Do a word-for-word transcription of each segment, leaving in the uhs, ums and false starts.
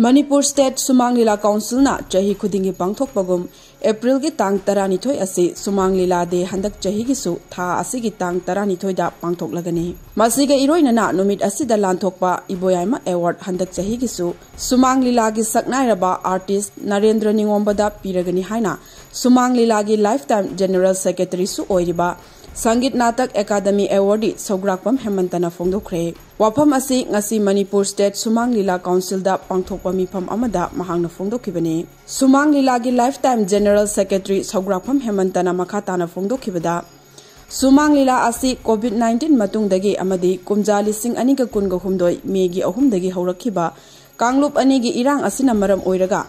Manipur state ꯁꯨꯃꯥꯡ ꯂꯤꯂꯥ ꯀꯥꯎꯟꯁꯤꯜꯅ ꯆꯍꯤ ꯈꯨꯗꯤꯡꯒꯤ ꯄꯥꯡꯊꯣꯛꯄꯒꯨꯝ ꯑꯦꯄ꯭ꯔꯤꯜꯒꯤ ꯇꯥꯡ ꯇꯔꯥꯅꯤꯊꯣꯏ ꯑꯁꯤ ꯁꯨꯃꯥꯡ ꯂꯤꯂꯥ ꯗꯦ ꯍꯟꯗꯛ ꯆꯍꯤꯒꯤꯁꯨ ꯊꯥ ꯑꯁꯤꯒꯤ ꯇꯥꯡ ꯇꯔꯥꯅꯤꯊꯣꯏꯗ ꯄꯥꯡꯊꯣꯛꯂꯒꯅꯤ꯫ ꯃꯁꯤꯒ ꯏꯔꯣꯏꯅꯅ ꯅꯨꯃꯤꯠ ꯑꯁꯤꯗ ꯂꯥꯟꯊꯣꯛꯄ ꯏꯕꯣꯌꯥꯏꯃ ꯑꯦꯋꯥꯔꯗ ꯍꯟꯗꯛ ꯆꯍꯤꯒꯤꯁꯨ ꯁꯨꯃꯥꯡ ꯂꯤꯂꯥꯒꯤ ꯁꯛꯅꯥꯏꯔꯕ ꯑꯥꯔꯇꯤꯁ ꯅꯔꯦꯟꯗ꯭ꯔ ꯅꯤꯉꯣꯝꯕꯗ ꯄꯤꯔꯒꯅꯤ ꯍꯥꯏꯅ ꯁꯨꯃꯥꯡ ꯂꯤꯂꯥꯒꯤ ꯂꯥꯏꯐ ꯇꯥꯏꯝ ꯖꯦꯅꯔꯦꯜ ꯁꯦꯀ꯭ꯔꯦꯇꯔꯤꯁꯨ ꯑꯣꯏꯔꯤꯕ ꯁꯪꯒꯤꯠ ꯅꯥꯇꯛ ꯑꯦꯀꯥꯗꯃꯤ ꯑꯦꯋꯥꯔꯗꯤ ꯁꯧꯒ꯭ꯔꯥꯛꯄꯝ ꯍꯦꯃꯟꯇꯅ ꯐꯣꯡꯗꯣꯛꯈ꯭ꯔꯦ꯫ ꯋꯥꯐꯝ ꯑꯁꯤ ꯉꯁꯤ ꯃꯅꯤꯄꯨꯔ ꯁ꯭ꯇꯦꯠ ꯁꯨꯃꯥꯡ ꯂꯤꯂꯥ ꯀꯥꯎꯟꯁꯤꯜꯗ ꯄꯥꯡꯊꯣꯛꯄ ꯃꯤꯐꯝ ꯑꯃꯗ ꯃꯍꯥꯛꯅ ꯐꯣꯡꯗꯣꯛꯈꯤꯕꯅꯤ꯫ ꯁꯨꯃꯥꯡ ꯂꯤꯂꯥꯒꯤ ꯂꯥꯏꯐ ꯇꯥꯏꯝ ꯖꯦꯅꯔꯦꯜ ꯁꯦꯀ꯭ꯔꯦꯇꯔꯤ ꯁꯧꯒ꯭ꯔꯥꯛꯐꯝ ꯍꯦꯃꯟꯇꯅ ꯃꯈꯥ ꯇꯥꯅ ꯐꯣꯡꯗꯣꯛꯈꯤꯕꯗ, ꯁꯨꯃꯥꯡ ꯂꯤꯂꯥ ꯑꯁꯤ ꯀꯣꯚꯤꯗ ꯅꯥꯏꯟꯇꯤꯟ ꯃꯇꯨꯡꯗꯒꯤ ꯑꯃꯗꯤ ꯀꯨꯝꯖꯥ ꯂꯤꯁꯤꯡ ꯑꯅꯤꯒ ꯀꯨꯟꯒ ꯍꯨꯝꯗꯣꯏ ꯃꯦꯒꯤ ꯑꯍꯨꯝꯗꯒꯤ ꯍꯧꯔꯛꯈꯤꯕ ꯀꯥꯡꯂꯨꯞ ꯑꯅꯤꯒꯤ ꯏꯔꯥꯡ ꯑꯁꯤꯅ ꯃꯔꯝ ꯑꯣꯏꯔꯒ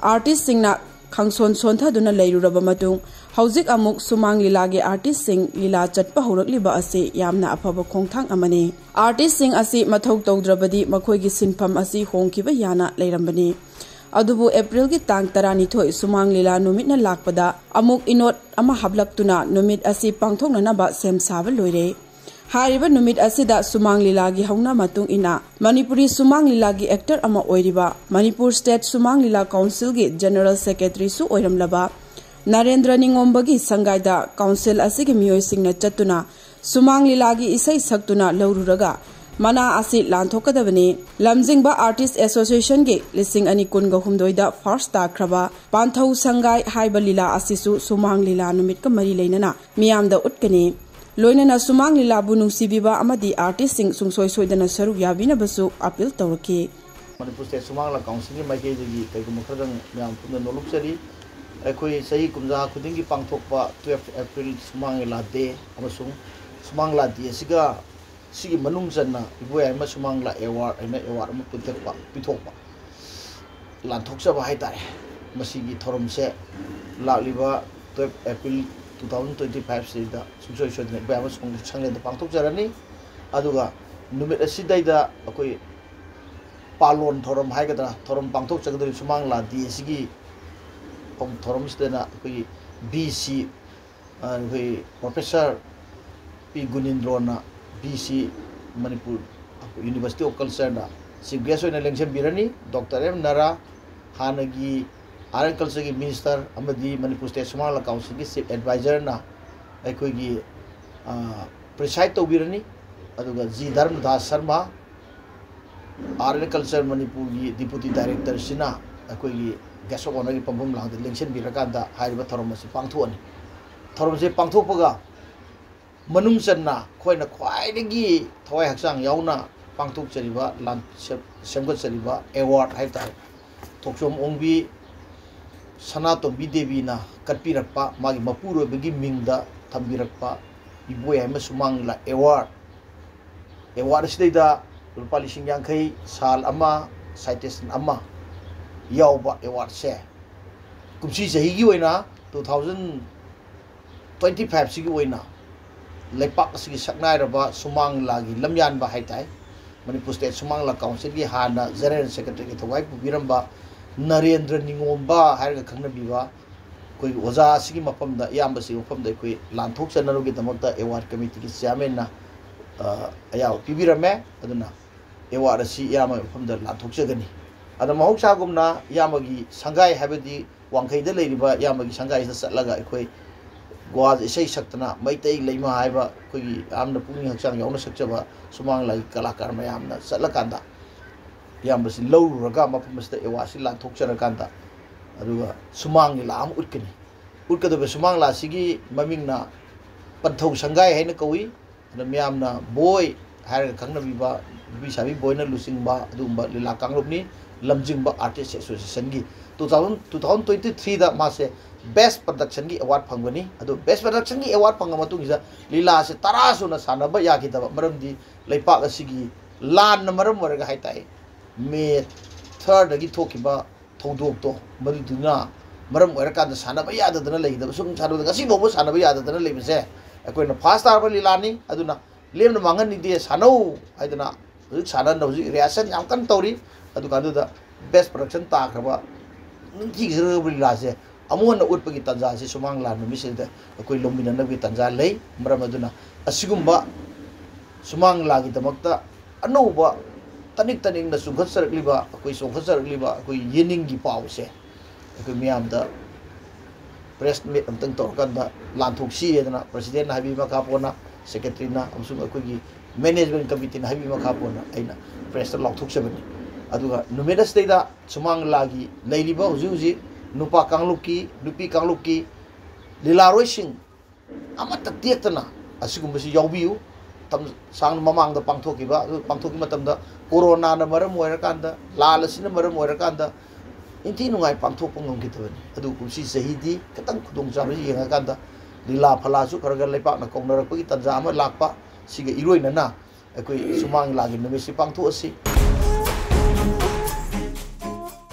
ꯑꯥꯔꯇꯤꯁꯁꯤꯡꯅ ꯈꯪꯁꯣꯟ ꯁꯣꯟꯊꯗꯨꯅ ꯂꯩꯔꯨꯔꯕ ꯃꯇꯨꯡ, ꯍꯧꯖꯤꯛ ꯑꯃꯨꯛ ꯁꯨꯃꯥꯡ ꯂꯤꯂꯥꯒꯤ ꯑꯥꯔꯇꯤꯁꯁꯤꯡ ꯂꯤꯂꯥ ꯆꯠꯄ ꯍꯧꯔꯛꯂꯤꯕ ꯑꯁꯤ ꯌꯥꯝꯅ ꯑꯐꯕ ꯈꯣꯡꯊꯥꯡ ꯑꯃꯅꯤ꯫ ꯑꯥꯔꯇꯤꯁꯁꯤꯡ ꯑꯁꯤ ꯃꯊꯧ ꯇꯧꯗ꯭ꯔꯕꯗꯤ ꯃꯈꯣꯏꯒꯤ ꯁꯤꯟꯐꯝ ꯑꯁꯤ ꯍꯣꯡꯈꯤꯕ ꯌꯥꯅ ꯂꯩꯔꯝꯕꯅꯤ꯫ ꯑꯗꯨꯕꯨ ꯑꯦꯄ꯭ꯔꯤꯜꯒꯤ ꯇꯥꯡ ꯇꯔꯥꯅꯤꯊꯣꯏ ꯁꯨꯃꯥꯡ ꯂꯤꯂꯥ ꯅꯨꯃꯤꯠꯅ ꯂꯥꯛꯄꯗ ꯑꯃꯨꯛ ꯏꯅꯣꯠ ꯑꯃ ꯍꯥꯞꯂꯛꯇꯨꯅ ꯅꯨꯃꯤꯠ ꯑꯁꯤ ꯄꯥꯡꯊꯣꯛꯅꯅꯕ ꯁꯦꯝ ꯁꯥꯕ ꯂꯣꯏꯔꯦ꯫ ꯍꯥꯏꯔꯤꯕ ꯅꯨꯃꯤꯠ ꯑꯁꯤꯗ ꯁꯨꯃꯥꯡ ꯂꯤꯂꯥꯒꯤ ꯍꯧꯅ ꯃꯇꯨꯡ ꯏꯟꯅ ꯃꯅꯤꯄꯨꯔꯤ ꯁꯨꯃꯥꯡ ꯂꯤꯂꯥꯒꯤ ꯑꯦꯛꯇꯔ ꯑꯃ ꯑꯣꯏꯔꯤꯕ ꯃꯅꯤꯄꯨꯔ ꯁ꯭ꯇꯦꯠ ꯁꯨꯃꯥꯡ ꯂꯤꯂꯥ ꯀꯥꯎꯟꯁꯤꯜꯒꯤ ꯖꯦꯅꯔꯦꯜ ꯁꯦꯀ꯭ꯔꯦꯇꯔꯤꯁꯨ ꯑꯣꯏꯔꯝꯂꯕ ꯅꯔꯦꯟꯗ꯭ꯔ ꯅꯤꯉꯣꯝꯕꯒꯤ ꯁꯪꯒꯥꯏꯗ ꯀꯥꯎꯟꯁꯤꯜ ꯑꯁꯤꯒꯤ ꯃꯤꯑꯣꯏꯁꯤꯡꯅ ꯆꯠꯇꯨꯅ ꯁꯨꯃꯥꯡ ꯂꯤꯂꯥꯒꯤ ꯏꯁꯩ ꯁꯛꯇꯨꯅ ꯂꯧꯔꯨꯔꯒ ꯃꯅꯥ ꯑꯁꯤ ꯂꯥꯟꯊꯣꯛꯀꯗꯕꯅꯤ꯫ ꯂꯝꯖꯤꯡꯕ ꯑꯥꯔꯇꯤꯁ ꯑꯦꯁꯣꯁꯤꯌꯦꯁꯟꯒꯤ ꯂꯤꯁꯤꯡ ꯑꯅꯤ ꯀꯨꯟꯒ ꯍꯨꯝꯗꯣꯏꯗ ꯐꯥꯔꯁ ꯇꯥꯈ꯭ꯔꯕ ꯄꯥꯟꯊꯧ ꯁꯪꯒꯥꯏ ꯍꯥꯏꯕ ꯂꯤꯂꯥ ꯑꯁꯤꯁꯨ ꯁꯨꯃꯥꯡ ꯂꯤꯂꯥ ꯅꯨꯃꯤꯠꯀ ꯃꯔꯤ ꯂꯩꯅꯅ ꯃꯤꯌꯥꯝꯗ ꯎꯠꯀꯅꯤ꯫ ꯂꯣꯏꯅꯅ ꯁꯨꯃꯥꯡ ꯂꯤꯂꯥꯕꯨ ꯅꯨꯡꯁꯤꯕꯤꯕ ꯑꯃꯗꯤ ꯑꯥꯔꯇꯤꯁꯁꯤꯡ ꯁꯨꯡꯁꯣꯏ ꯁꯣꯏꯗꯅ ꯁꯔꯨꯛ ꯌꯥꯕꯤꯅꯕꯁꯨ ꯑꯄꯤꯜ ꯇꯧꯔꯛꯈꯤ꯫ ꯃꯅꯤꯄꯨꯔ ꯁ꯭ꯇꯦꯠ ꯁꯨꯃꯥꯡ ꯂꯤꯂꯥ ꯀꯥꯎꯟꯁꯤꯜꯒꯤ ꯃꯥꯏꯀꯩꯗꯒꯤ ꯀꯩꯒꯨꯝꯕ ꯈꯔꯗꯪ ꯃꯌꯥꯝ ꯄꯨꯟꯅ ꯅꯣꯂꯨꯛꯆꯔꯤ꯫ ꯑꯩꯈꯣꯏ ꯆꯍꯤ ꯀꯨꯝꯖꯥ ꯈꯨꯗꯤꯡꯒꯤ ꯄꯥꯡꯊꯣꯛꯄ ꯇꯨꯌꯦꯜꯐ ꯑꯦꯄ꯭ꯔꯤꯜ ꯁꯨꯃꯥꯡ ꯂꯤꯂꯥ ꯗꯦ ꯑꯃꯁꯨꯡ ꯁꯨꯃꯥꯡ ꯂꯤꯂꯥ ꯗꯦ ꯑꯁꯤꯒ ꯁꯤꯒꯤ ꯃꯅꯨꯡ ꯆꯟꯅ ꯏꯕꯣꯌꯥꯏꯃ ꯁꯨꯃꯥꯡ ꯂꯤꯂꯥ ꯑꯦꯋꯥꯔꯗ ꯍꯥꯏꯅ ꯑꯦꯋꯥꯔꯗ ꯑꯃ ꯄꯤꯊꯣꯛꯄ, ꯄꯤꯊꯣꯛꯄ, ꯂꯥꯟꯊꯣꯛꯆꯕ ꯍꯥꯏꯇꯥꯔꯦ꯫ ꯃꯁꯤꯒꯤ ꯊꯧꯔꯝꯁꯦ ꯂꯥꯛꯂꯤꯕ ꯇꯨꯌꯦꯜꯐ ꯑꯦꯄ꯭ꯔꯤꯜ ꯇꯨ ꯊꯥꯎꯖꯟ ꯇ꯭ꯋꯦꯟꯇꯤ ꯐꯥꯏꯚꯁꯤꯗ ꯁꯨꯡꯁꯣꯏ ꯁꯣꯏꯗꯅ ꯏꯕꯣꯌꯥꯏꯃ ꯁꯨꯃꯥꯡ ꯁꯪꯂꯦꯟꯗ ꯄꯥꯡꯊꯣꯛꯆꯔꯅꯤ꯫ ꯑꯗꯨꯒ ꯅꯨꯃꯤꯠ ꯑꯁꯤꯗꯩꯗ ꯑꯩꯈꯣꯏ ꯄꯥꯂꯣꯟ ꯊꯧꯔꯝ ꯍꯥꯏꯒꯗ꯭ꯔꯥ, ꯊꯧꯔꯝ ꯄꯥꯡꯊꯣꯛꯆꯒꯗꯧꯔꯤꯕ ꯁꯨꯃꯥꯡ ꯂꯤꯂꯥ ꯗꯦ ꯑꯁꯤꯒꯤ ꯊꯧꯔꯝꯁꯤꯗꯅ ꯑꯩꯈꯣꯏꯒꯤ ꯚꯤ ꯁꯤ, ꯑꯩꯈꯣꯏ professor P ꯒꯨꯅꯤꯟꯗ꯭ꯔꯣꯅ, V C Manipur university of ꯀꯜꯆꯔꯗ ꯆꯤꯐ ꯒꯦꯁ ꯑꯣꯏꯅ ꯂꯦꯡꯁꯤꯟꯕꯤꯔꯅꯤ꯫ ꯗꯣꯛꯇꯔ ꯑꯦꯝ ꯅꯔꯥ, ꯍꯥꯟꯅꯒꯤ ꯑꯥꯔꯠ ꯑꯦꯟ ꯀꯜꯆꯔꯒꯤ ꯃꯤꯅꯤꯁꯇꯔ ꯑꯃꯗꯤ ꯃꯅꯤꯄꯨꯔ ꯁ꯭ꯇꯦꯠ ꯁꯨꯃꯥꯡ ꯂꯤꯂꯥ ꯀꯥꯎꯟꯁꯤꯜꯒꯤ ꯆꯤꯐ ꯑꯦꯗꯚꯥꯏꯖꯔꯅ ꯑꯩꯈꯣꯏꯒꯤ ꯄ꯭ꯔꯤꯁꯥꯏꯠ ꯇꯧꯕꯤꯔꯅꯤ꯫ ꯑꯗꯨꯒ G Dharmadas Sharma, art and culture ꯃꯅꯤꯄꯨꯔꯒꯤ ꯗꯤꯄꯨꯇꯤ ꯗꯥꯏꯔꯦꯛꯇꯔꯁꯤꯅ ꯑꯩꯈꯣꯏꯒꯤ ꯒꯦꯁ ꯑꯣꯐ ꯑꯣꯅꯔꯒꯤ ꯐꯝꯐꯝ ꯂꯥꯡꯗ ꯂꯦꯡꯁꯤꯟꯕꯤꯔꯀꯥꯟꯗ ꯍꯥꯏꯔꯤꯕ ꯊꯧꯔꯝ ꯑꯁꯤ ꯄꯥꯡꯊꯣꯛꯑꯅꯤ꯫ ꯊꯧꯔꯝꯁꯦ ꯄꯥꯡꯊꯣꯛꯄꯒ ꯃꯅꯨꯡ ꯆꯟꯅ ꯑꯩꯈꯣꯏꯅ ꯈ꯭ꯋꯥꯏꯗꯒꯤ ꯊꯋꯥꯏ ꯍꯛꯆꯥꯡ ꯌꯥꯎꯅ ꯄꯥꯡꯊꯣꯛꯆꯔꯤꯕ ꯂꯥꯟ ꯁꯦꯝ-, ꯁꯦꯝꯒꯠꯆꯔꯤꯕ ꯑꯦꯋꯥꯔꯗ ꯍꯥꯏꯕ ꯇꯥꯔꯦ, ꯊꯣꯛꯆꯣꯝ ꯑꯣꯡꯕꯤ ꯁꯅꯥꯇꯣꯝꯕꯤ ꯗꯦꯕꯤꯅ ꯀꯠꯄꯤꯔꯛꯄ, ꯃꯥꯒꯤ ꯃꯄꯨꯔꯣꯏꯕꯒꯤ ꯃꯤꯡꯗ ꯊꯝꯕꯤꯔꯛꯄ ꯏꯕꯣꯏ ꯍꯥꯏꯃ ꯁꯨꯃꯥꯡ ꯂꯤꯂꯥ ꯑꯦꯋꯥꯔꯗ꯫ ꯑꯦꯋꯥꯔꯗ ꯑꯁꯤꯗꯩꯗ ꯂꯨꯄꯥ ꯂꯤꯁꯤꯡ ꯌꯥꯡꯈꯩ, ꯁꯥꯜ ꯑꯃ, ꯁꯥꯏꯇꯦꯁꯟ ꯑꯃ ꯌꯥꯎꯕ ꯑꯦꯋꯥꯔꯗꯁꯦ ꯀꯨꯝꯁꯤ ꯆꯍꯤꯒꯤ ꯑꯣꯏꯅ, ꯇꯨ ꯊꯥꯎꯖꯟ ꯇ꯭ꯋꯦꯟꯇꯤ ꯐꯥꯏꯚꯁꯤꯒꯤ ꯑꯣꯏꯅ ꯂꯩꯄꯥꯛ ꯑꯁꯤꯒꯤ ꯁꯛꯅꯥꯏꯔꯕ ꯁꯨꯃꯥꯡ ꯂꯤꯂꯥꯒꯤ ꯂꯝꯌꯥꯟꯕ ꯍꯥꯏ ꯇꯥꯏ, ꯃꯅꯤꯄꯨꯔ ꯁ꯭ꯇꯦꯠ ꯁꯨꯃꯥꯡ ꯂꯤꯂꯥ ꯀꯥꯎꯟꯁꯤꯜꯒꯤ ꯍꯥꯟꯅ ꯖꯦꯅꯔꯦꯜ ꯁꯦꯀ꯭ꯔꯦꯇꯔꯤꯒꯤ ꯊꯧꯒꯥꯏ ꯄꯨꯕꯤꯔꯝꯕ ꯅꯔꯦꯟꯗ꯭ꯔ ꯅꯤꯉꯣꯝꯕ ꯍꯥꯏꯔꯒ ꯈꯪꯅꯕꯤꯕ ꯑꯩꯈꯣꯏꯒꯤ ꯑꯣꯖꯥ ꯑꯁꯤꯒꯤ ꯃꯐꯝꯗ, ꯏꯌꯥꯝꯕꯁꯤꯒꯤ ꯃꯐꯝꯗ ꯑꯩꯈꯣꯏ ꯂꯥꯟꯊꯣꯛꯆꯅꯕꯒꯤꯗꯃꯛꯇ ꯑꯦꯋꯥꯔꯗ ꯀꯃꯤꯇꯤꯒꯤ ꯆꯤꯌꯥꯔꯃꯦꯟꯅ, ꯑ, ꯑꯌꯥꯕ ꯄꯤꯕꯤꯔꯝꯃꯦ꯫ ꯑꯗꯨꯅ ꯑꯦꯋꯥꯔꯗ ꯑꯁꯤ ꯏꯌꯥꯝꯕꯒꯤ ꯃꯐꯝꯗ ꯂꯥꯟꯊꯣꯛꯆꯒꯅꯤ꯫ ꯑꯗ ꯃꯍꯧꯁꯥꯒꯨꯝꯅ ꯏꯌꯥꯝꯕꯒꯤ ꯁꯪꯒꯥꯏ, ꯍꯥꯏꯕꯗꯤ ꯋꯥꯡꯈꯩꯗ ꯂꯩꯔꯤꯕ ꯏꯌꯥꯝꯕꯒꯤ ꯁꯪꯒꯥꯏꯁꯤꯗ ꯆꯠꯂꯒ ꯑꯩꯈꯣꯏ ꯒꯣꯋꯥꯗ ꯏꯁꯩ ꯁꯛꯇꯅ ꯃꯩꯇꯩ ꯂꯩꯃ ꯍꯥꯏꯕ ꯑꯩꯈꯣꯏꯒꯤ ꯌꯥꯝꯅ ꯄꯨꯛꯅꯤꯡ ꯍꯛꯆꯥꯡ ꯌꯥꯎꯅ ꯁꯛꯆꯕ ꯁꯨꯃꯥꯡ ꯂꯤꯂꯥꯒꯤ ꯀꯂꯥꯀꯥꯔ ꯃꯌꯥꯝꯅ ꯆꯠꯂꯀꯥꯟꯗ ꯏꯌꯥꯝꯕꯁꯤ ꯂꯧꯔꯨꯔꯒ ꯃꯐꯝ ꯑꯁꯤꯗ ꯑꯦꯋꯥꯔꯗꯁꯤ ꯂꯥꯟꯊꯣꯛꯆꯔꯀꯥꯟꯗ ꯑꯗꯨꯒ ꯁꯨꯃꯥꯡ ꯂꯤꯂꯥ ꯑꯃ ꯎꯠꯀꯅꯤ꯫ ꯎꯠꯀꯗꯧꯔꯤꯕ ꯁꯨꯃꯥꯡ ꯂꯤꯂꯥꯁꯤꯒꯤ ꯃꯃꯤꯡꯅ ꯄꯟꯊꯧ ꯁꯪꯒꯥꯏ ꯍꯥꯏꯅ ꯀꯧꯏ꯫ ꯑꯗ ꯃꯤꯌꯥꯝꯅ ꯕꯣꯏ ꯍꯥꯏꯔꯒ ꯈꯪꯅꯕꯤꯕ ꯅꯨꯄꯤ ꯁꯥꯕꯤ ꯕꯣꯏꯅ ꯂꯨꯆꯤꯡꯕ ꯑꯗꯨꯒꯨꯝꯕ ꯂꯤꯂꯥ ꯀꯥꯡꯂꯨꯞꯅꯤ꯫ ꯂꯝꯖꯤꯡꯕ ꯑꯥꯔꯇꯤꯁ ꯑꯦꯁꯣꯁꯤꯌꯦꯁꯟꯒꯤ two thousand, two thousand twenty third ꯃꯥꯁꯦ ꯕꯦꯁ ꯄ꯭ꯔꯗꯛꯁꯟꯒꯤ ꯑꯦꯋꯥꯔꯗ ꯐꯪꯕꯅꯤ꯫ ꯑꯗꯨ ꯕꯦꯁ ꯄ꯭ꯔꯗꯛꯁꯟꯒꯤ ꯑꯦꯋꯥꯔꯗ ꯐꯪꯉ ꯃꯇꯨꯡꯁꯤꯗ ꯂꯤꯂꯥꯁꯦ ꯇꯔꯥ ꯁꯨꯅ ꯁꯥꯟꯅꯕ ꯌꯥꯈꯤꯗꯕ ꯃꯔꯝꯗꯤ ꯂꯩꯄꯥꯛ ꯑꯁꯤꯒꯤ ꯂꯥꯟꯅ ꯃꯔꯝ ꯑꯣꯏꯔꯒ ꯍꯥꯏ ꯇꯥꯏ, ꯃꯦ ꯊꯥꯔꯗꯒꯤ ꯊꯣꯛꯈꯤꯕ ꯊꯧꯗꯣꯛꯇꯣ, ꯃꯗꯨꯗꯨꯅ ꯃꯔꯝ ꯑꯣꯏꯔꯀꯥꯟꯗ ꯁꯥꯟꯅꯕ ꯌꯥꯗꯗꯅ ꯂꯩꯒꯗꯕ, ꯁꯨꯝ ꯁꯥꯟꯅꯕꯗ ꯉꯁꯤ ꯐꯥꯎꯕ ꯁꯥꯟꯅꯕ ꯌꯥꯗꯗꯅ ꯂꯩꯕꯁꯦ ꯑꯩꯈꯣꯏꯅ ꯐꯥꯁ ꯇꯥꯔꯕ ꯂꯤꯂꯥꯅꯤ꯫ ꯑꯗꯨꯅ ꯂꯦꯝꯅ ꯃꯥꯡꯍꯟꯅꯤꯡꯗꯦ, ꯁꯥꯟꯅꯧ ꯍꯥꯏꯗꯅ ꯍꯧꯖꯤꯛ ꯁꯥꯟꯅ-, ꯍꯧꯖꯤꯛ ꯔꯤꯍꯥꯔꯁꯦꯜ ꯌꯥꯝ ꯀꯟꯅ ꯇꯧꯔꯤ꯫ ꯑꯗꯨ ꯀꯥꯟꯗꯨꯗ ꯕꯦꯁ ꯄ꯭ꯔꯗꯛꯁꯟ ꯇꯥꯈ꯭ꯔꯕ ꯅꯤꯡꯊꯤꯖꯔꯕ ꯂꯤꯂꯥꯁꯦ ꯑꯃꯨꯛ ꯍꯟꯅ ꯎꯠꯄꯒꯤ ꯇꯥꯟꯖꯥ ꯑꯁꯤ ꯁꯨꯃꯥꯡ ꯂꯤꯂꯥ ꯅꯨꯃꯤꯠꯁꯤꯗ ꯑꯩꯈꯣꯏ ꯂꯧꯃꯤꯟꯅꯅꯕꯒꯤ ꯇꯥꯟꯖꯥ ꯂꯩ꯫ ꯃꯔꯝ ꯑꯗꯨꯅ ꯑꯁꯤꯒꯨꯝꯕ ꯁꯨꯃꯥꯡ ꯂꯤꯂꯥꯒꯤꯗꯃꯛꯇ ꯑꯅꯧꯕ ꯇꯅꯤꯛ ꯇꯅꯤꯛꯅ ꯆꯨꯝꯈꯠꯆꯔꯛꯂꯤꯕ, ꯑꯩꯈꯣꯏ ꯆꯣꯡꯈꯠꯆꯔꯛꯂꯤꯕ ꯑꯩꯈꯣꯏ ꯌꯦꯅꯤꯡꯒꯤ ꯄꯥꯎꯁꯦ ꯑꯩꯈꯣꯏ ꯃꯤꯌꯥꯝꯗ press meet ꯑꯝꯇꯪ ꯇꯧꯔꯀꯥꯟꯗ ꯂꯥꯟꯊꯣꯛꯁꯤ ꯍꯥꯏꯗꯅ presidentꯅ ꯍꯥꯏꯕꯤ ꯃꯈꯥ ꯄꯣꯟꯅ, secretaryꯅ ꯑꯃꯁꯨꯡ ꯑꯩꯈꯣꯏꯒꯤ management committeeꯅ ꯍꯥꯏꯕꯤ ꯃꯈꯥ ꯄꯣꯟꯅ ꯑꯩꯅ pressꯇ ꯂꯥꯎꯊꯣꯛꯆꯕꯅꯤ꯫ ꯑꯗꯨꯒ ꯅꯨꯃꯤꯠ ꯑꯁꯤꯗꯩꯗ ꯁꯨꯃꯥꯡ ꯂꯤꯂꯥꯒꯤ ꯂꯩꯔꯤꯕ ꯍꯧꯖꯤꯛ ꯍꯧꯖꯤꯛ ꯅꯨꯄꯥ ꯀꯥꯡꯂꯨꯞꯀꯤ, ꯅꯨꯄꯤ ꯀꯥꯡꯂꯨꯞꯀꯤ ꯂꯤꯂꯥꯔꯣꯏꯁꯤꯡ ꯑꯃꯠꯇ ꯇꯦꯛꯇꯅ ꯑꯁꯤꯒꯨꯝꯕꯁꯤ ꯌꯥꯎꯕꯤꯌꯨ꯫ ꯃꯇꯝ ꯁꯥꯡꯅ ꯃꯃꯥꯡꯗ ꯄꯥꯡꯊꯣꯛꯈꯤꯕ, ꯑꯗꯨ ꯄꯥꯡꯊꯣꯛꯈꯤꯕ ꯃꯇꯝꯗ ꯀꯣꯔꯣꯅꯥꯅ ꯃꯔꯝ ꯑꯣꯏꯔꯀꯥꯟꯗ, ꯂꯥꯟ ꯑꯁꯤꯅ ꯃꯔꯝ ꯑꯣꯏꯔꯀꯥꯟꯗ ꯏꯟꯊꯤ ꯅꯨꯡꯉꯥꯏ ꯄꯥꯡꯊꯣꯛꯄ ꯉꯝꯈꯤꯗꯕꯅꯤ꯫ ꯑꯗꯨ ꯀꯨꯝꯁꯤ ꯆꯍꯤꯗꯤ ꯈꯤꯇꯪ ꯈꯨꯗꯣꯡꯆꯥꯕꯁꯤ ꯌꯦꯡꯉꯀꯥꯟꯗ ꯂꯤꯂꯥ ꯐꯂꯥꯁꯨ ꯈꯔ ꯈꯔ ꯂꯩꯄꯥꯛꯅ ꯀꯧꯅꯔꯛꯄꯒꯤ ꯇꯥꯟꯖꯥ ꯑꯃ ꯂꯥꯛꯄ, ꯁꯤꯒ ꯏꯔꯣꯏꯅꯅ ꯑꯩꯈꯣꯏ ꯁꯨꯃꯥꯡ ꯂꯤꯂꯥꯒꯤ ꯅꯨꯃꯤꯠꯁꯤ ꯄꯥꯡꯊꯣꯛꯑꯁꯤ꯫